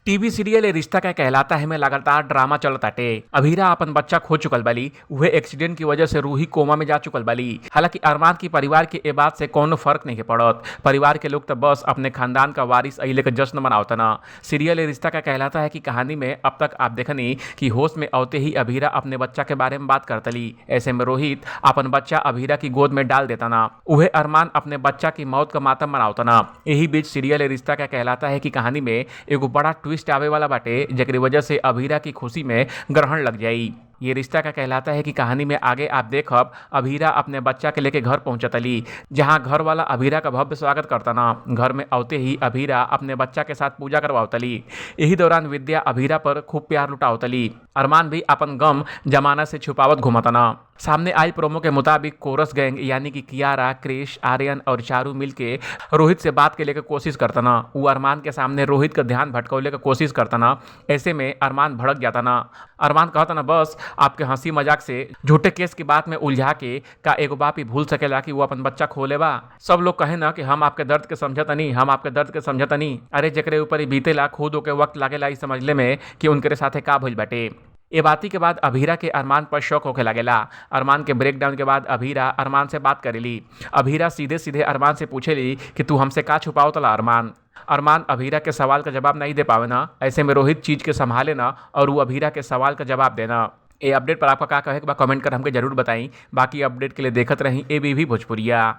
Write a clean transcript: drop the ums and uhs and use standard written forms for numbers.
TV serial ये रिश्ता क्या कहलाता है में लगातार ड्रामा चलताटे। अभीरा अपन बच्चा खो चुकल बाली, उहे एक्सीडेंट की वजह से रूही कोमा में जा चुकल बाली। हालांकि अरमान की परिवार के ए बात से कोनो फर्क नहीं पड़त। परिवार के लोग तो बस अपने खानदान का वारिस अइले के जश्न मनावतना। सीरियल ये रिश्ता क्या कहलाता है कि कहानी में अब तक आप देखनी कि होश में आवते ही अभीरा अपने बच्चा के बारे में बात करतली। ऐसे में रोहित अपन बच्चा अभीरा की गोद में डाल देता ना, उहे अरमान अपने बच्चा की मौत का मातम मनावतना। यही बीच सीरियल ये रिश्ता क्या कहलाता है कि कहानी में एगो बड़ा ट्विस्ट आवे वाला बाटे, जेकरी वजह से अभीरा की खुशी में ग्रहण लग जाई। ये रिश्ता का कहलाता है कि कहानी में आगे आप देखब अभीरा अपने बच्चा के लेके घर पहुंचतली, जहां घर वाला अभीरा का भव्य स्वागत करता ना। घर में आवते ही अभीरा अपने बच्चा के साथ पूजा करवावतली। यही दौरान विद्या अभीरा पर खूब प्यार लुटावतली। अरमान भी अपन गम जमाना से छुपावत घूमतना। सामने आई प्रोमो के मुताबिक कोरस गैंग यानी कि कियारा, क्रिश, आर्यन और चारू मिलके रोहित से बात के लेकर कोशिश करतना। वो अरमान के सामने रोहित का ध्यान भटकौले का कोशिश करतना। ऐसे में अरमान भड़क जाता ना। अरमान कहता ना, बस आपके हंसी मजाक से झूठे केस की बात में उलझा के का एगो बाप ही भूल सकेला कि वो अपन बच्चा खोले बा। सब लोग कहे ना कि हम आपके दर्द के समझतनी, हम आपके दर्द के समझतनी। अरे जेकरे ऊपर ही बीतेला खुद ओके वक्त लागेला ई समझले में कि उनकरे साथे का भइल बाटे। ए बाती के बाद अभीरा के अरमान पर शौक होखे लागेला। अरमान के ब्रेकडाउन के बाद अभीरा अरमान से बात करेली। अभीरा सीधे सीधे अरमान से पूछेली कि तू हमसे का छुपावतला अरमान। अरमान अभीरा के सवाल का जवाब नहीं दे पावे ना। ऐसे में रोहित चीज के संभाले ना और वो अभीरा के सवाल का जवाब देना। ए अपडेट पर आपका का कहे के बा कमेंट कर हमके जरूर बताई। बाकी अपडेट के लिए देखत रही एबीवी भोजपुरिया।